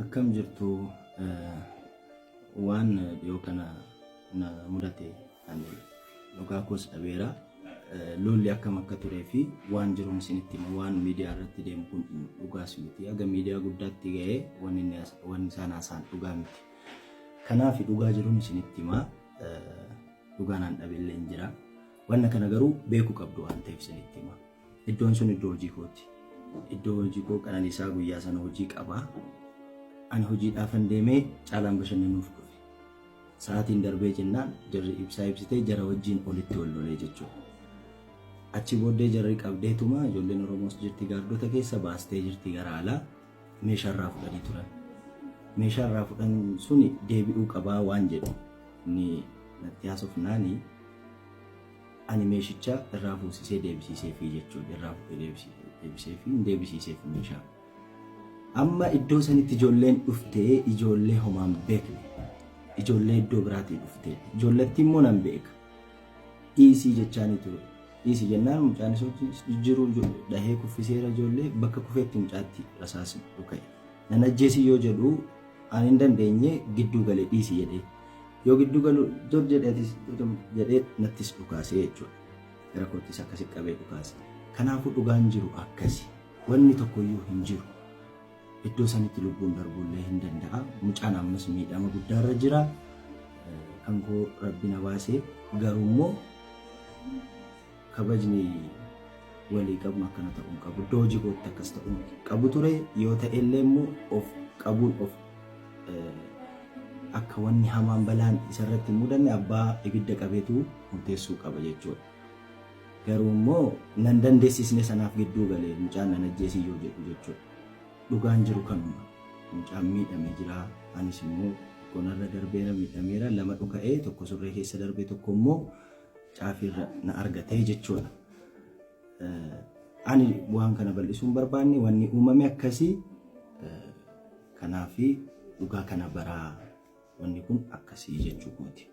Akkam jirtu? Waan dhiyoo kana na mudate ani dhugaa koos dhabeera. Lolli akkam akka turee fi waan jiruun isinitti hima. Waan miidiyaa irratti deemu kun dhugaas miti. Haga miidiyaa guddaatti ga'ee wanni inni wanni isaan haasa'an dhugaa miti. Kanaaf dhugaa jiruun isinitti hima. Dhugaa naan dhabeellee hin jira. Wanna kana garuu beekuu qabdu waan ta'eef isinitti hima. Iddoon sun iddoo hojii kooti. Iddoo hojii koo Qananiisaa guyyaa sana hojii qaba. Ani hojiidhaafan deemee Caalaan bashannanuuf dhufe. Sa'aatiin darbee jennaan jarri ibsaa ibsitee jara wajjin olitti wal lolee jechuudha. Achi booddee jarri qabdeetuma ijoolleen Oromoos jirti gaardota keessa baastee jirti gara alaa meeshaa irraa fudhanii turan. Meeshaa irraa fudhan suni deebi'uu qabaa waan jedhu ni natti haasofnaani ani meeshicha irraa fuusisee deebisiiseefii jechuudha. Irraa fuudhee deebiseefii hin deebisiiseef meeshaa. Amma iddoo sanitti ijoolleen dhuftee ijoollee homaan beekne. Ijoollee iddoo biraatii dhuftee. Ijoolletti immoo nan beeka. Dhiisii jechaanii ture. Dhiisii jennaan mucaan isa wajjin jiru dhahee kuffiseera ijoollee bakka kufeetti mucaatti rasaasni dhuka'e. Nan ajjeesii yoo jedhu ani hin dandeenye gidduu galee dhiisi jedhee. Yoo gidduu galu dur jedheetis jedhee nattis dhukaasee jechuudha. Gara koottis akkasi qabee dhukaase. Kanaafuu dhugaan jiru akkasi. Wanni tokkoyyuu hin jiru. Iddoo sanitti lubbuun darbuullee hin danda'a. Mucaan ammas miidhama guddaarra jira. Kan koo rabbi na baase garuu immoo kabajni walii qabnu akkana ta'uu hin qabu. Iddoo hojii kootti akkas ta'uu hin qabu ture. Yoo ta'ellee immoo of qabuun of akka wanni hamaan balaan isarratti hin mudanne abbaa ibidda qabeetu murteessuu qaba jechuudha. Garuu immoo nan dandeessisne sanaaf gidduu galee mucaan nan ajjeesii yoo jedhu jechuudha. Dhugaan jiru kanuma. Mucaan miidhame jira. Anis immoo gonarra darbeera miidhameera. Lama dhuka'ee tokko surree keessa darbee tokko immoo caafiirra na argatee jechuudha. Ani waan kana bal'isuu hin barbaanne wanni uumame akkasii kanaaf dhugaa kana baraa wanni kun akkasii jechuu kooti.